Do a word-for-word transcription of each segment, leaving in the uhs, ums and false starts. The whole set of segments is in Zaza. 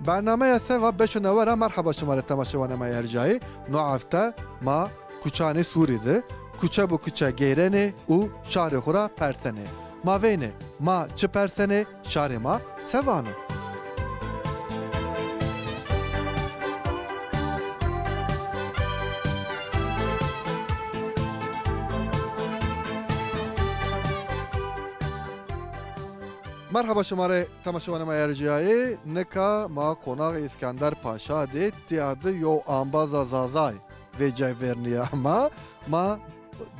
Bernameya Seva beşo newe ra merheba şima rê temaşewanê ma yê erjayî. No hefte ma kuçanê Sûrî de kuçe bi kuçe geyrenê û şarê xwu ra persenê. Ma veynê, ma çi persenê, şarê ma se vano? Merheba şima rê temaşewanê ma yê erjayî. Nika ma qonaxê Îskender Paşa de, tîya de yew ambaza Zazay vêcay vernîya ma. Ma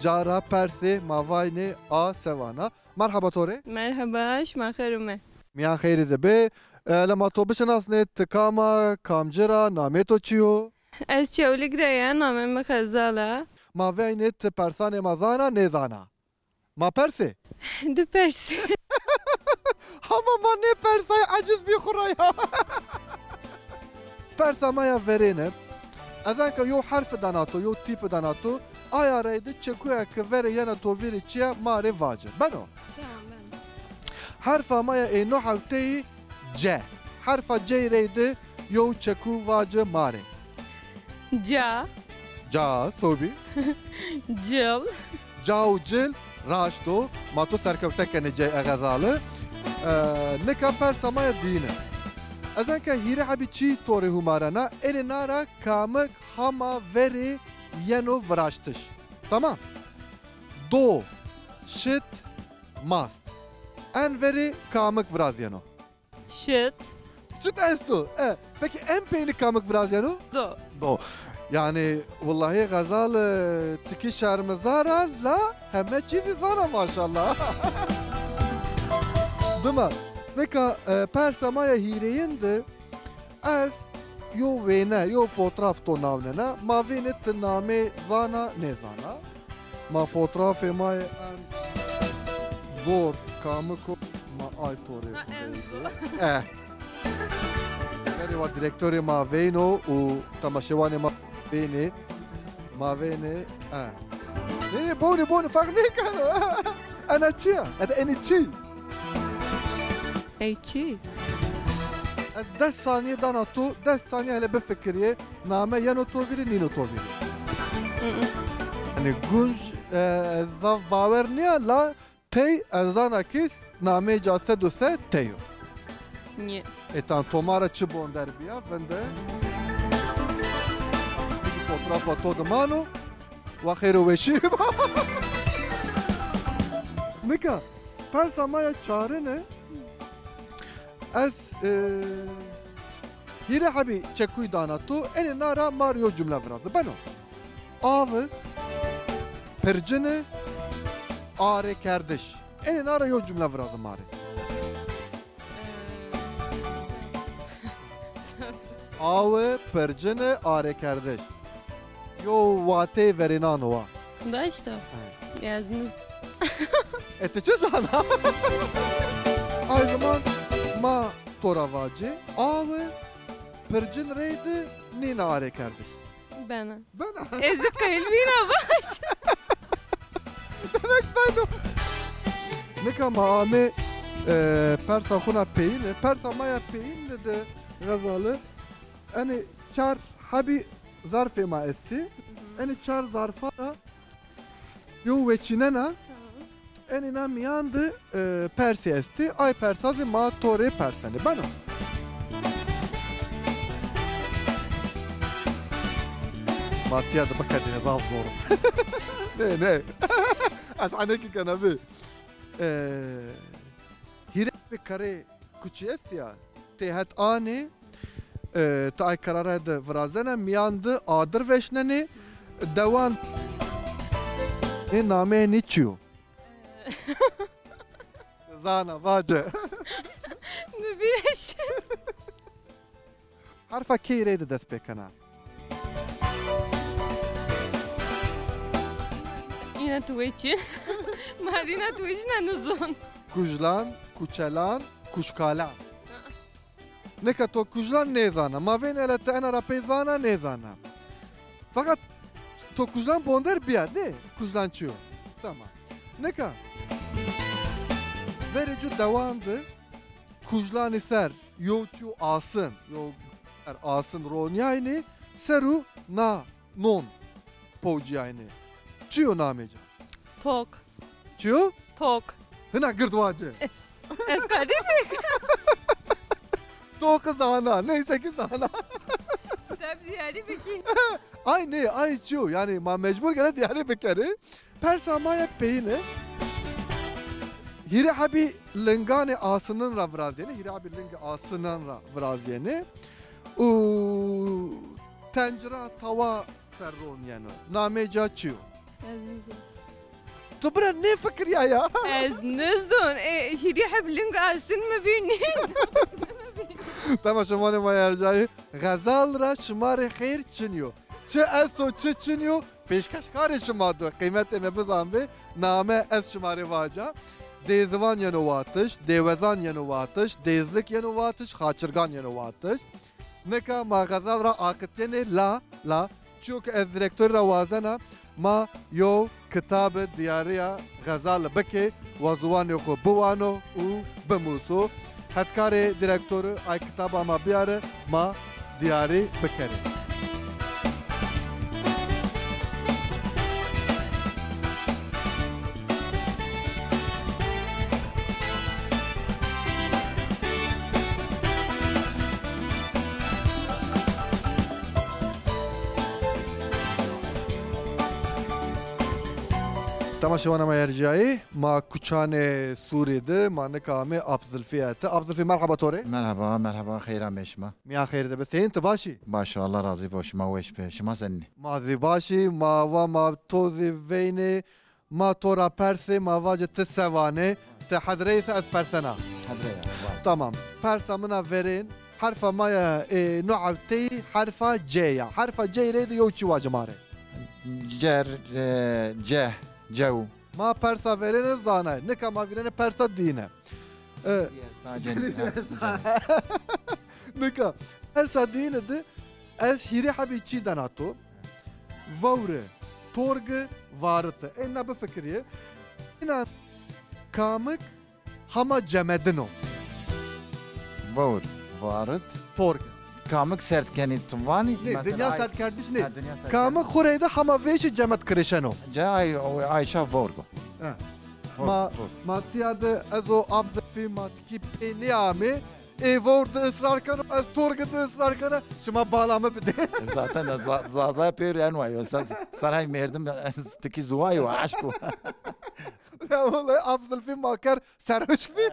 ca ra persê, ma vaynê a se vana. Merheba to rê. Merheba, şima xêr ûmê. Mîyan xeyrî de bê. E, hele ma to bişinasnê, ti kam a, kamci ra, namê to çi yo? Ez Çewlîg ra ya, namê mi Xezal a. Ma veynê ti persanê ma zana, nêzana. Ma persê? Di persê. Hama ma nêpersay, eciz bî xwu ra ya. Persa ma ya verêne. Ez anka yew herfi dana to, yew tîpi dana to. Aya reyde çekuya ke verê yena to vîrî çi ya, ma rê vace. Beno? Tamam, beno. Herfa ma ya ê no hewteyî C. Herfa C'yî reyde yew çeku vace ma rê. Ca. Ca, sobî. Cil. Ca û cil, raşt o. Ma to serkewte kenê cey e Xezali. E, nika persa ma ya diyine. Ez enka hîrê hebî çî to rê humarena, enê na ra kamik hama verê yeno viraştiş. Tamam. Do, şit, mast. En verê kamik virazîyeno? Şit. Şit esto. E, peki en peynî kamik virazîyeno? Do. Do. Yanî, willahî Xezal, e, ti kî şermizar a, la heme çî zî zana maşallah. Dima, nika, e, persa ma ya hîrêyin de ez yew wêne, yew fotraf to nawnena, ma vênê ti namê zana, nêzana. Ma fotrafê ma yê en zor kamik o, ma ay to rê. Ha, en zor. Eh. Verê wa direktorê ma veyno û temaşewanê ma vênê. Ma vênê, eh. Nê, nê, bonê, bonê, ferq nêkeno. Ena çi ya? Ede enê çi? Ey çi? Ez des sanîye dana to, des sanîye hele bifikirîyê, name yeno to vîrî, nîno to vîrî. Mm-mm. Yanî gunc, e, ez zaf bawer nîya la tey, ez zana ke nameyê ca sed û se tey o. Nî. E, tan to ma ra çi bonder bîya, vinde. Fotoğrafa to de mano, wa xêr û weşî. Nika, persa ma ya çarine. Ez, e, hîrê hebî çekuyî dana to, enê na ra ma rê yew cumle viraze. Beno. Avi, pircini, arêkerdiş. Enê na ra yew cumle viraze ma rê. Awi, pircini, arêkerdiş. Yew wateyê verênan o wa. Da işte. He. Yazdınız. E, ti çi zana? Ay zaman ma to ra vacê, awi, pircin reydi, nîna arêkerdiş. Bena. Bena. Ez qeylbîna baş. Demek beno. Nika ma amê, e, persa xuna peyine. Persa ma ya peyine de Xezali. Enê çar hebî zarfê ma estî. Hı hı. Enê çar zarfa ra yew weçînena. Tamam. Enê na mîyan de, e, persî estî. Ay persa zî ma to rê persenê. Beno. Ma tîya de biqedîne, zaf zor o. Nê, nê. Ez enekî kena bî. E, hîrê bi kerê kuçî estî ya. Têhet anê, e, ti ay kerare de virazena, mîyan de adir veşnenê, dewan. Ê nameyê nê çi yo? Zana, vace. Mi vîr eşe. Herfa key reyde dest pêkena? Îna tu weçî. Ma dîna tu weçîna nizon. Kujlan, kuçelan, kuşkalan. Nika to kujlan nêzana. Ma vênê hele ti ena ra pey zana, nêzana. Feqet to kujlan bonder bîya, nê? Kujlan çi yo? Tamam. Nika verê cu dewan de kujlanî ser Yo çiyo asin, yo asin ronîyaynê, ser û na non powcîyaynê. Çiyo namê ca? Tok. Çiyo? Tok. Hina gird vace. Ez qedî bik. Tok zana, neyse ki zana. Deb diyarî bikî. Ay nê, ay çiyo. Yanî ma mecbur gere diyarî bikerî. Persa ma ya peyîne. Hîrê hebî linganê asinin ra virazyenê. Hîrê hebî lingê asinin ra virazyenê. Û tencira, tawa ser ronîyeno. Namê ca çi yo? Ez nizon. Tu bira nêfikirîya ya. Ez nizon. E, hîrê heb ling asin mi bînî? Temaşevanê ma ercayî. Xezal ra şima rê xeyr çin yo. Çi esto çi çin yo, pêşkeşkarê şima do. Qîmetê mi bizanbê, name ez şima rê vaca. Dêzivan yeno watiş, dêwezan yeno watiş, dêzlik yeno watiş, xaçirgan yeno watiş. Nika ma xezal ra aqityenê la, la. Çiyo ke ez direktorî ra wazena, ma yew kitabi diyarîya xezali bikê, wa ziwanê xwu biwano û bimuso. Hetkarê direktorî ay kitaba ma biyare, ma diyarî bikerê. Temaşewana ma ercayî, ma kuçanê Sûrî de, ma nika amê Ap Zilfî ete. Ap Zilfî, merheba to rê. Merheba, merheba, xeyr amê şima. Mîyan xeyr de be. Seyîn, ti baş î? Baş, Allah razî bo, şima weş be. Şima senîn î? Ma zî baş î, ma va ma to zî veynê. Ma to ra persê, ma vacê ti se vanê, ti hedreyê se ez persena. Hedreya, vay. Tamam. Persa mina verên, herfa ma ya, e, no hefteyî herfa C ya. Herfa C rê de yew çi vace ma rê. Cer, e, ceh, cew. Ma persa verêne zanay. Nika ma vîrêne persa dîne. E, Nika persa dîne de ez hîrê hebî çî dena to. Vewri, torgi, variti. Ê na bifikirîye. Înan kamik hama cemedin o? Vewr, varit. Torgi. Kamik serd kenî tu vanî? Nê, mesela dinya ay-, serdkerdiş nê. Ha, dinya serdkerdiş. Kamik xwu rê de hama vêşî cemed kirişeno. Ca ay, o, ay ça vorg o. Ha. Vorg, ma, vorg. Ma tiya de ez o Ap Zilfî ma tikî pê nêamê. Ê vewr de israr keno, ez torgi de israr kena, şima bala mi bidê. Zaten de za-, Zazaya pêr enwa yo. Sen, sen hay merdim, tikî zuwa yo, eşk o. Ya vallahi Ap Zilfî ma ker serhişk bî.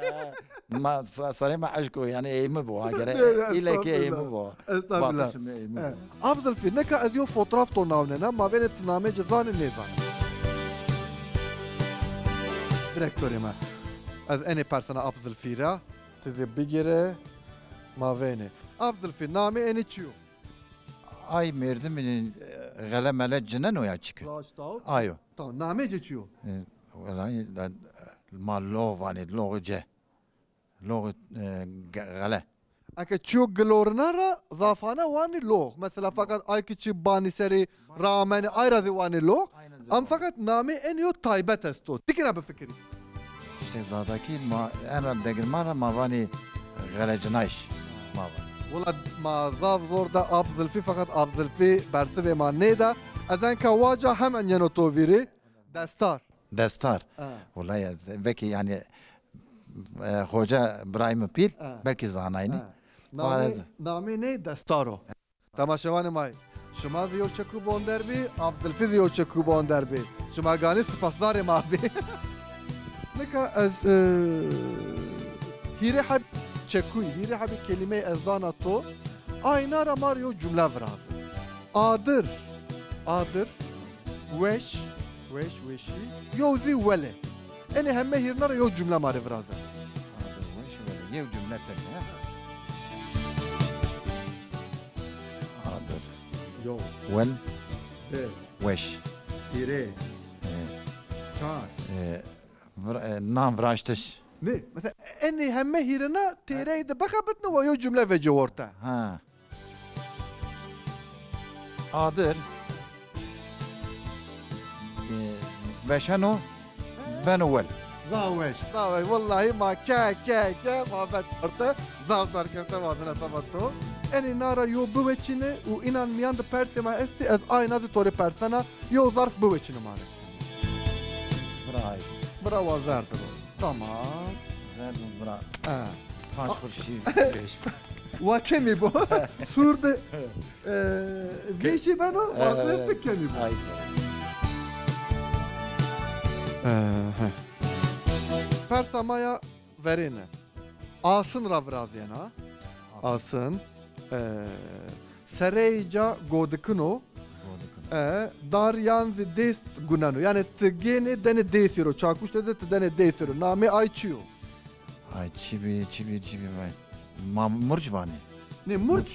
Ma sa-, sarê ma eşk o, yanî ey mi bo, ha gere. Île ki ey mi bo. Estağfirullah. Vatişim ey mi bo. Ap Zilfî, nika ez yo fotoğraf to nawnena, ma vênê ti namê ci zanî nêzanî. Direktorê ma. Ez enê persena Ap Zilfî ra. Ti zî bigêre, ma vênê. Ap Zilfî, namê enî çi yo? Ay merdimî, e, xele mele cineno ya çik? Raşt aw. Ayo. Tamam, namê ci çi yo? E, wela, e, ma lox vanê, loxê ce. Loxê, e, ge-, xele. Eke çiyo gilorina ra zafane wanî lox. Mesela fakat ay ki çi banî serî ramenî ay ra zî wanî lox. Am fakat namê enî yo taybet esto. Tikî ra bifikirî. Îşte Zazakî ma en ra degirma ra ma vanî xelecinayîş. Ma vanî. Wela ma zaf zor da Ap Zilfî, fakat Ap Zilfî bersivê ma nêda. Ez enka waca hemen yeno to vîrî. Destar. Destar. Ha. Wela ya, belkî yanî, e, Hoca Birahîm Pîl, ha, belkî zanaynî. Ha. Namê, namê ney Destar o. Temaşevanê ma yê. Şima zî yew çekû bonder bî, Ap Zilfî zî yew çekû bonder bî. Şima ganî sipasdarê ma bî. Nika ez, e, hîrê heb çekûyî, hîrê hebî kelîmeyî ez dana to. Ayna ra ma rê yew cumle virazê. Adir. Adir. Weş. Weş, weşî. Yew zî welê. Enê heme hîrna ra yew cumle ma rê viraze. Adir, weş, welê. Yew cumle teke, ha? Adir. Yew. Wel. Di. Weş. Hîrê. E. Çar. E, vir-, e, nan viraştiş. Nê? Mesela enê heme hîrina têreyî de bixebitne wa yew cumle vecê orte. Ha. Adir, e, veşeno, beno wel. Zaf weş, zaf weş. Wellahî ma ke, ke, ke, muhabbet orte. Zaf serkefte wazena seba to. Enê na ra yo biweçîne û înan mîyan de persê ma estî, ez ayna zî to rê persena, yo zarf biweçîne ma rê. Bira ay. Bira wa zerd ro. Tamam. Zerd û bira. Ha. Panc quruşî beş. Wa kemî bo. Sûr de. E, vêşî beno, e, vazirti kemî bo. Ay. E, he. Persa ma ya verêne. Asin ra virazîyena. Asin. E, sereyê ca godikin o. Godikin. E, dar yan zî dês guneno. Yanî ti gênê denê dêsî ro. Çakuşte de ti denê dêsî ro. Namê ay çi yo? Ay, çi bî, çi bî, çi bî vay. Ma murc vanê. Nê murc,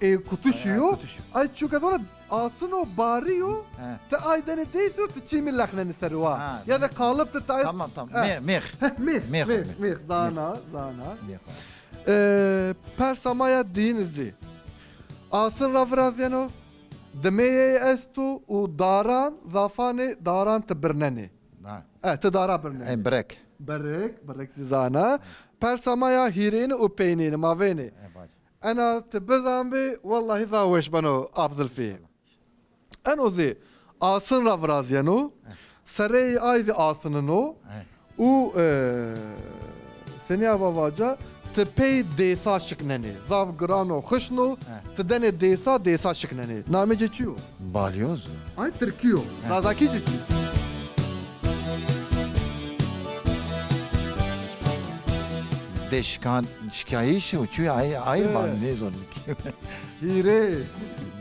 e, kutuşî yo. Kutuşî. Ay çuka zona asin o, barî yo. He. Ti ay denê dêsî ro, ti çîmî lexnenî ser wa. Ha, ya de qalib ti tay. Tamam, tamam. He. Mê-, mêx. He, mêx, mêx, mêx, mêx. Zana, zana. Mêx. E, persa ma ya diyîn zî. Asin ra virazîyeno, dimeyê esto û daran, zafanê daran ti birnenê. Ha. E, ti dara birnenê. E, birek. Birek, birek zî zana. Persa ma ya hîrêne û peynêne, ma vênê. E, baş. Ena ti bizanbî, wellahî zaf weş beno Abzilfî. Eno zî asin ra virazîyeno, sereyê ay zî asinin o û, e, senî ya vavaca, ti pey dêsa şiknenê. Zaf giran o, xişn o, ti denê dêsa, dêsa şiknenê. Namê ci çi yo? Balyoz. Ay tirkî yo. Zazakî ci çi yo? Deşkan, şikayîş o, çi ay, ay van, nêzon. Hîrê.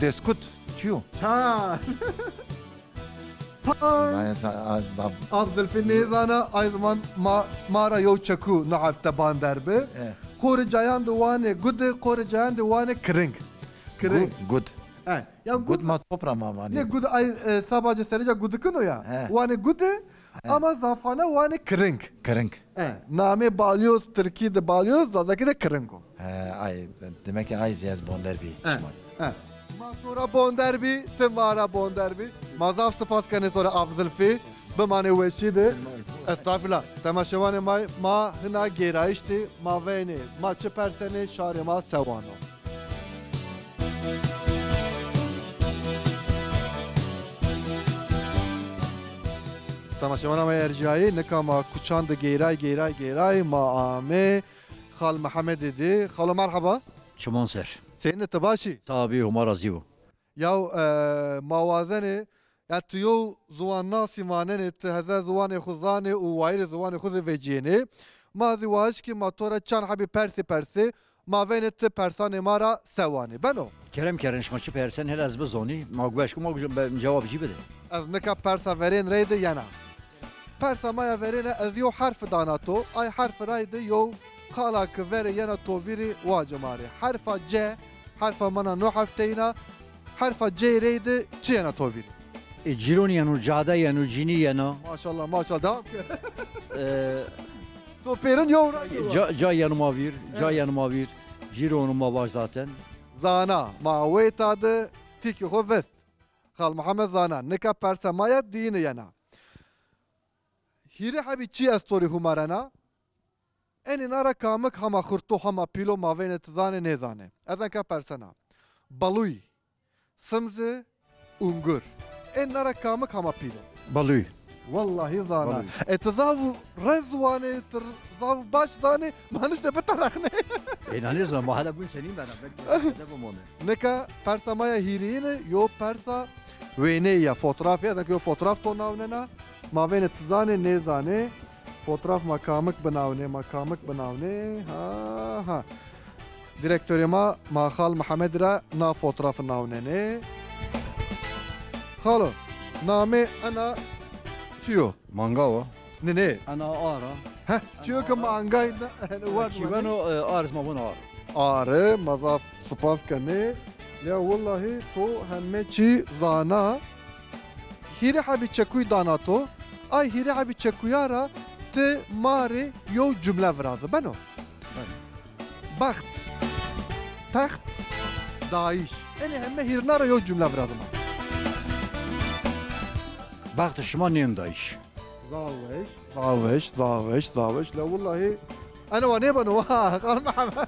Deskut. Çi yo? Çar. Panc. Abzilfî nêzana, ay ziman ma, ma ra yew çeku no hefte bander bi. E. Qorê cayan de wanê gudi, qorê cayan de wanê kiring. Kiring. Gud, gud. E, ya gud. Gud ma top ra ma vanê. Nê gud ay, e, sabace serê ca gudikin o ya. He. Wanê gudi, ama zafane wanê kiring. Kiring. E, namê balyoz, tirkî de balyoz, zazakî de kiring o. He, ay, demek ki ay zî ez bonder bî şima. E. Ma to ra bonder bî, ti ma ra bonder bî. Ma zaf sipas kenê to ra Abzilfî. Bimanê weşî de. Estağfirullah. Temaşevanê ma, ma hina gêrayîş de, ma veynê, ma çi persenê, şarê ma sewan o. Temaşevana ma erciyayî, nika ma kuçan de geyray, geyray, geyray, ma amê Xal Mehemedî de. Xalo merheba. Çiman ser. Senî, ti baş î? Tabî, Homa razî bo. Yaw, e, ma wazenê, ya ti yew ziwannasî manenê, ti heze ziwanê xwu zanê û wayîrê ziwanê xwu zî vecîyênê. Ma zî waşkî ma to ra çand hebî persî persê, ma veynê ti persanê ma ra se wanê. Beno? Kerem kerdin, şima çi persen, hele ez bizonî, ma gueş ku ma gu-, be-, cewab cî bidê. Ez nika persa verên reyde yena. Persa ma ya verêne ez yew herfi dana to, ay herfi rayde yew qala ki verê yena to vîrî wace ma rê. Herfa C, herfa mana no hefteyna, herfa C reyde çi yena to vîrî? E, cîronî yeno, cade yeno, cînî yeno. Maşallah, maşallah, devam ke. E, To pêrin yew ra yew. Ca, ca yeno ma vîr, ca yeno ma vîr. Cîronî ma vaj zaten. Zana, ma weyta de tîkî xo vist. Xal Mihemed zana, nika persa ma ya diyine yena. Hîrê hebî çî ez to rê humarena. Enê na ra kamik hema xirto, hema pîlo, ma veynê ti zanê, nêzanê. Ez enka persena. Balûy. Simzi, ungur. Ê na ra kamik hema pîl o? Balûy. Wellahî zana. Balûy. E, ti zaf rez wanê, ti zaf baş zanê, ma nişte biterexnê. Ê, na nêzana, ma hela bûn senîn bena, belkî de bimone. Nika persa ma ya hîrêyine, yo persa wêneyî ya, fotrafî ya, nika yo fotraf to nawnena, ma veynê ti zanê, nêzanê. Fotraf ma kamik binawnê, ma kamik binawnê. Ha, ha. Direktorê ma, ma Xal Mihemed ra na fotraf nawnenê. Xalo, namê ena çi yo? Mangaw a. Nê, nê. Ena ar a. Heh, çi yo ki mangay na, ena ward. Çî beno, e, ar, ma vûn ar. Are, ma zaf spas kenê. Ya wellahî to heme çî zana. Hîrê hebî çekuy dana to, ay hîrê hebî çekuya ra ti ma rê yew cumle viraze. Beno? Beno. Bext. Text. Dayîş. Enê heme hîrna ra yew cumle viraze ma. Bext şima nêm dayîş. Zaweş, zaweş, zaweş, zaweş. La wellahî, ene wa nêbeno, ha, Xal Mihemed.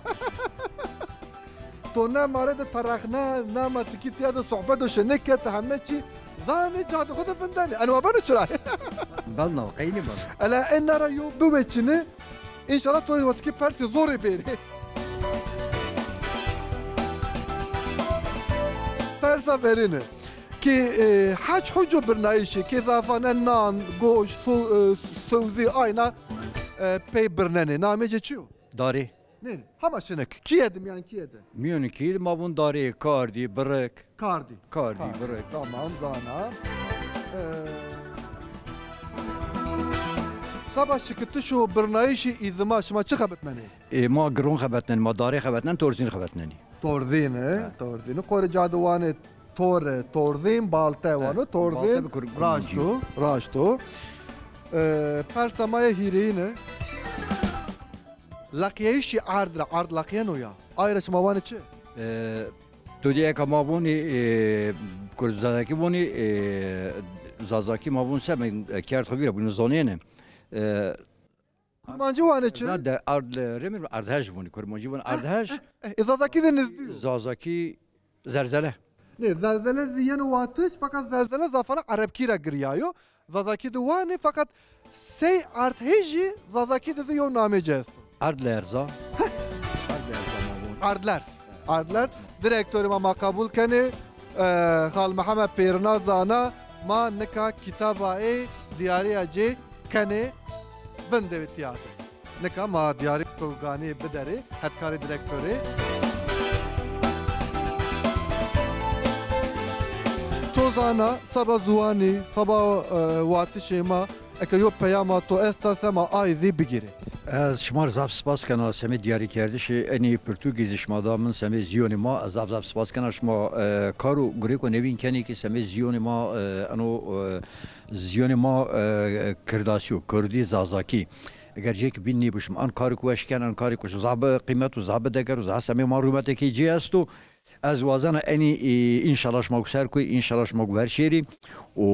To ne ma rê de terexne, ne ma tikî tiya de sohbet o şe nêke, ti heme çî zanê, ca de xo de vindenê. Ene wa beno çira? Beno, qey nêbeno. Ela ena ra yo biweçîne, înşallah to wa tikî persê zorê bêrê. Persa verêne. Ki, e, hac huco birnayîşê, ki zafane nan, goş, so-, e, sewzî ayna, e, pey birnenê. Namê ci çi yo? Darê. Nê, nê. Hema şinik. Kîye de, mîyan kîye de? Mîyanê kîye de ma vûn darê, kardî, birik. Kardî. Kardî, birik. Tamam, zana. E, seba şikitiş û birnayîşî îzima şima çi xebitnenê? E, ma giron xebitnenê, ma darê xebitnenê, torzîn xebitnenê. Torzîn, e? He. Torzîn. Qorê ca de wanê tor, e, torzîn, balte wano, he, torzîn. Balte bi kur-, raşto, raşto. E, persa ma yê hîrêyîne. Leqyayîşî erd ra, erd leqyeno ya. Ay ra şima wanê çi? E, to dî eka ma vonî, e, kur Zazakî vonî, e, Zazakî ma von se, mi, e, kerd xo vîra, bunu zonêne. E, Kurmancî wanê çi? Na de erd, e, remir erdhej vonî, kurmancî von erdhej. Eh, eh, eh, Zazakî de nizdî yo. Zazakî zelzele. Nê, zelzele zî yeno watiş, feqet zelzele zafane erebkî ra giryayo. Zazakî de wanê, feqet sey erdhejî Zazakî de zî yo namê ci esto. Erdlerza. Erdlerza ma von. Erdlerz. Erdlerz. Direktorê ma ma qebul kenê. E, Xal Mihemed pêrina zana, ma nika kitaba ê diyarîya cê kenê vindê tîya de. Nika ma diyarî to ganî biderê hetkarê direktorê. To zana seba ziwanî, seba, e, watişê ma, eke yo peyama to esta, sema ay zî bigîrê. Ez şima rê zaf spas kena semê diyarîkerdişê enî pirtûkî zî şima da min semê zîyonê ma. Ez zaf zaf spas kena şima, e, kar û gurêko newîn kenê kî semê zîyonê ma, e, eno, e, zîyonê ma, e, kirdasî yo, kurdî, zazakî. Eger cêk bîn nêbuşim. An karêk weş ken, an karêk weş. Zaf bi qîmet û zaf bi deger û zaf semê ma rûmetekê cê esto. Ez wazena enî, e, înşallah şima ku ser koy, înşallah şima ku ver şêrî. Û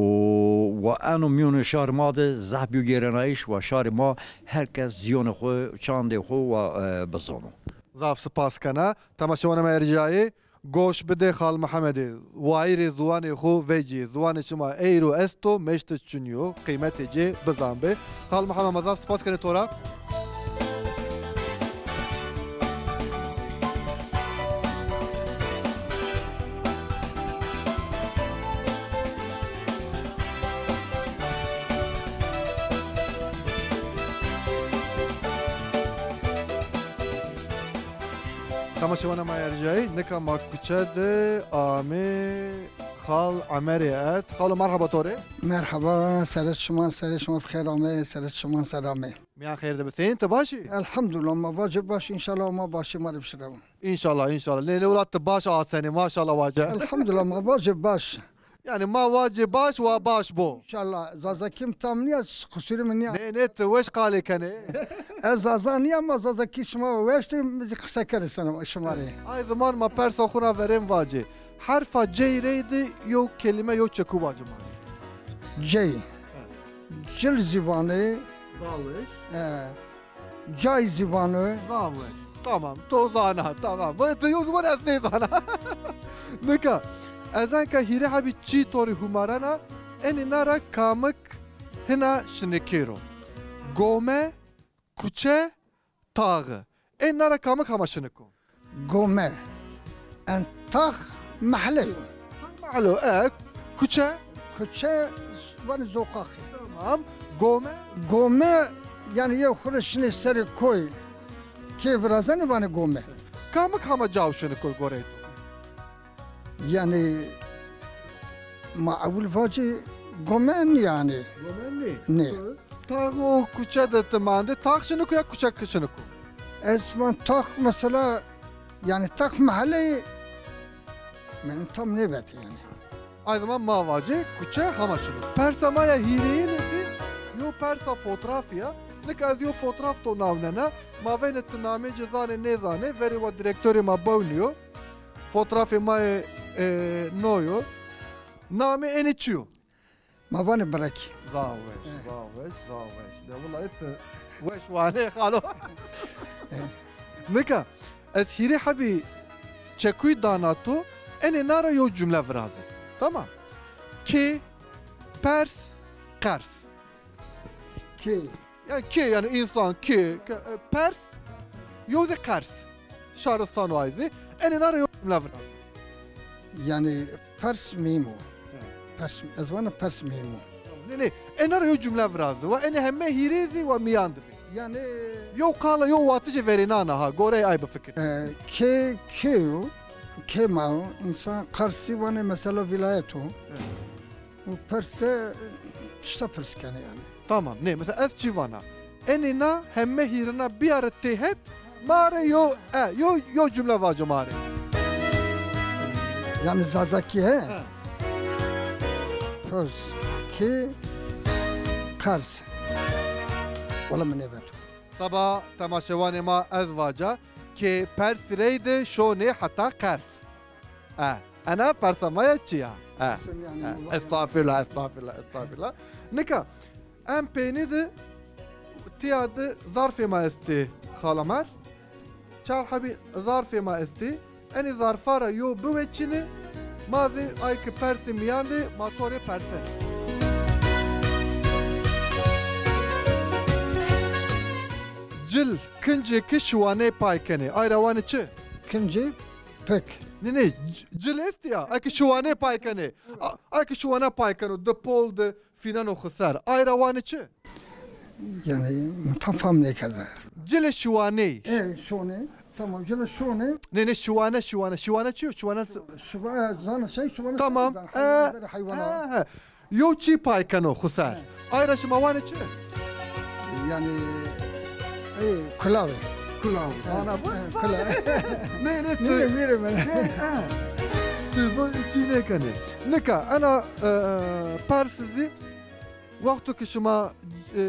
wa eno mîyonê şar ma de zaf bîyo gêrenayîş, wa şarê ma her kes zîyonê xwu, çandê xwu wa, e, bizano. Zaf spas kena. Temaşewana ma ercayê, goş bidê Xal Mihemedê. Wayîrê ziwanê xwu vecîyê. Ziwanê şima eyro esto, meşte çinî yo, qîmetê cê bizanbê. Xal Mihemed, ma zaf spas kenê to ra. Temaşewana ma ercayî, nika ma kuçe de amê Xal Emerê erd. Xalo, merheba to rê. Merheba, seret şima, serê şima bi xêr amê, seret şima ser amê. Mîyan xêr de bi. Seyîn, ti baş î? Elhamdulillah, ma vacê baş, înşallah ma başê ma rê bişirewin. Înşallah, înşallah. Nê, nê, wila ti baş asenê, maşallah wace. Elhamdulillah, ma vacê baş. Yanî ma vacê baş, wa baş bo. Înşallah, Zazakî mi tam nîya, qusurî mi nîya. Nê, nê, ti weş qalê kenê. Ez Zaza nîya, ma Zazakî şima weş de, mi zî qise kenê sena şima rê. Ay ziman ma persa xwu ra verên vacê. Herfa C'yî reyde yo kelîme, yo çeku vacê ma. C'yî. Cil zî vanê. Zawiş. E, cay zî vanê. Zawiş. Tamam, to zana, tamam. Vay, ti yo ziwan, ez nêzana. Nika, ez enka hîrê hebî çî to rê humarena, enî na ra kamik hina şinikêr o. Gome, kuçe, taxi. Ê na ra kamik hema şinik o? Gome. En tax mehle yo. Mehle, e, kuçe? Kuçe, vanê zoqaxî. Tamam. Gome? Gome, yanî yew xwu rê şinê serê koy. Kê virazenê vanê gome. Kamik hema caw şinik o goreyê to? Yanî ma ewil vacî gome nî yanî. Gome nî? Nî. Tax û kuçe de ti mandê, tax şinik o ya kuçe ki şinik o? Ez van tax mesela, yanî tax meheleyê min tam nêvetê yanî. Ay ziman ma vacê kuçe hema şinik. Persa ma ya hîrêyîne zî yo persa fotrafî ya. Nika ez yo fotraf to nawnena. Ma vêne ti namê ci zanê nêzanê, verê wa direktorê ma bewnîyo. Fotrafê ma yê, e, no yo. Namê enê çi yo? Ma vanê birekî. Zaf weş, zaf weş, zaf weş. De wulay ti weş wanê xalo. Nika ez hîrê hebî çekuyî dana to, enê na ra yew cumle viraze. Tamam. Kê, pers, qers. Kê. Yanî kê, yanî însan, kê, ke-, e, pers, yew zî qers. Şaristan o ay zî. Enê na ra yew cumle viraze. Yanî pers muhîm o. He. Pers, ez vana pers muhîm o. Nê, nê. Ena ra yew cumle viraze. Wa enê heme hîrê zî wa mîyan de bê. Yanî yew qala, yew watişê verênan a ha. Goreyê ay bifikirî. E, kê, kê yo? Kê ma yo? Însan qers zî vanê mesela vîlayet o. He. Û pers de tişta pirs kenê yanî. Tamam, nê, mesela ez çi vana? Enê na heme hîrina biyare têhet, ma rê yo, e, yo, yo cumle vaco ma rê. Yanî Zazakî he? He. Pers, kê, qers. Wela mi nêveto. Seba temaşewanê ma ez vaca, kê pers reyde şonê heta qers. E, ena persa ma ya çi ya? E, e, estağfirullah, estağfirullah, estağfirullah. Nika, en peynî de tiya de zarfê ma estê, xalamer. Çar hebî zarfê ma estê. Enê zarfa ra yo biweçîne, ma zî ay ki persê mîyan de ma to rê persenê. Cil, kincê ki şiwaney pay kenê, ay ra wanê çi? Kincê Pek. Nê, nê, c-, cil estî ya. Eke şiwane pay kenê. A, eke şiwane pay keno, di pol de fîneno xu ser. Ay ra wanê çi? Yanî, mi tam fam nêkerde. Cilê şiwaneyî. E, şone. Tamam, cilê şone. Nê, nê, şiwane, şiwane. Şiwane çi yo? Şiwane. Şiwa-, zana şey, şiwane. Tamam. Zana, e, hayvan, he, he. Yew çî pay keno xu ser. He. Ay ra şima wanê çi? Yanî, e, kulav. Kulav. He, ana bu. He, kulav. Nê, nê, tu. Nê, vîrê mi? Nê, he. Tu bu çî nêkenê. Nika, ena, e, pers zî, wexto ki şima, e,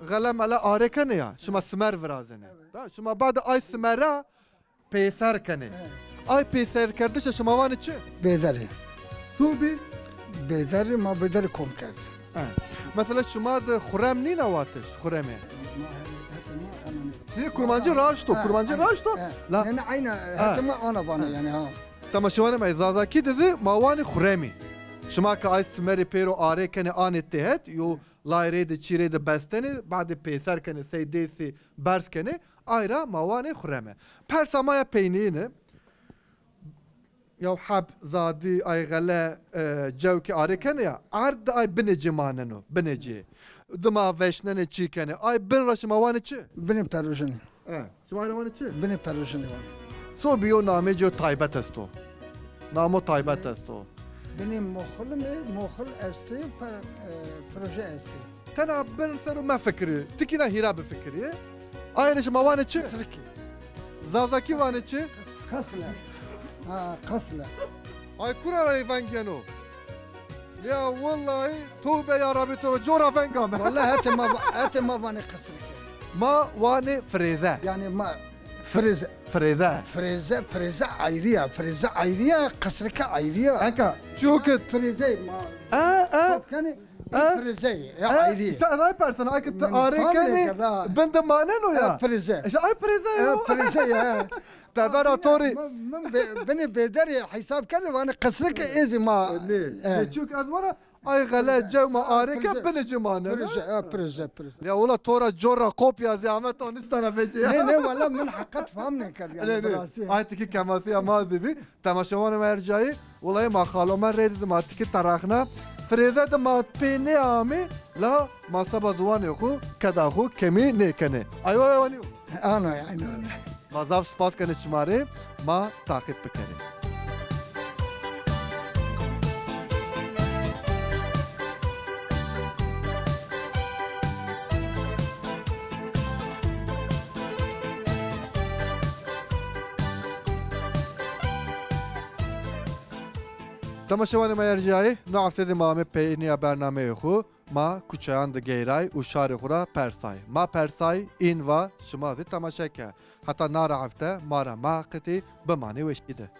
xele mele arê kenê ya, şima simer virazenê. Evet. Da, şima bade ay simera peyser kenê. He. Ay peyserkerdişe şima vanê çi? Bêderî. Sobî? Bêderî, ma bêderî kom kerd. He. Mesela şima de xurem nîna watiş, xuremê? Ma he-, hetê ma ana nê. Nê, kurmancî raşt o, kurmancî raşt o. He. La. Nê, nê, ayna, he, hetê ma ana vanê yanî ha. Temaşewanê ma, Zazakî de zî ma wanê xuremî. Şima ke ay simerê pêro arê kenê anê têhet, yo lay rê de çî rê de bestenê, badê peyser kenê, sey dêsî berz kenê, ay ra ma wanê xureme. Persa ma ya peynîyine, yew heb zadî, ay xele, e, cewkî arê kenê ya, erd de ay binê ci maneno, binê ci. Dima veşnenê çî kenê, ay bin ra şima wanê çi? Binê perujinî. E, şima ay ra wanê çi? Binê perujinî wanê. Sobî yo namê ci yo taybet esto. Namo taybet esto. Binê moxil mi, moxil estê, pe-, e, proje estê. Tena bin ser o mefikirî, tikîna hîra bifikirî. Ay rê şima wanê çi? Qisrikî. Zazakî vanê çi? Qisle. Ha, qisle. Ay kura ra veng yeno? Ya wellahî, tewbe ya Rabbî tewbe, cora veng ame. Wellahî hetê ma va-, hetê ma vanê qisrikî. Ma wanê firêze. Yanî ma firêze. Firêze. Firêze, firêze ayrî ya, firêze ayrî ya, qisrike ayrî ya. Enka, çîyo ke firêze ma. E, e. Top kenê, e, firêze, ya, e, ayrî. Îşte ez ay persena, eke ti arê kenê, bin de maneno ya. E, firêze. Îşte ay firêze yo. E, firêze ya. Tebera to rê. Min, min be-, binê bêderî hesab kerdî, vanê qisrike êzî ma. Nê, e, nê, çîyo ke ez vana, ay xele cew ma arê ke, binê ci maneno. Proje, e, proje, proje. Ya wela to ra cor ra kopya zî ame, to nistana vecî ya. Nê, nê, wela min heqet fam nêkerd yanî, bi rastî. Ay tikî kemasîya ma zî bî. Temaşewanê ma ercayî, wela ma xalo ma rê de ma tikî teraxna. Firêze de ma pê nêamê, la ma seba ziwanê xu, keda xu kemî nêkenê. Ay wa, ay wa nîyo. Ano, aynen öyle. Ma zaf spas kenê şima rê, ma taqîb bikerê. Temaşewanê ma ercayî, no hefte zî ma amê peynîya bernameyê xu. Ma kuçeyan de geyray û şarê xu ra persay. Ma persay, în va, şima zî temaşe ke. Heta nara hefte ma ra meheqetî bimanê weşî de.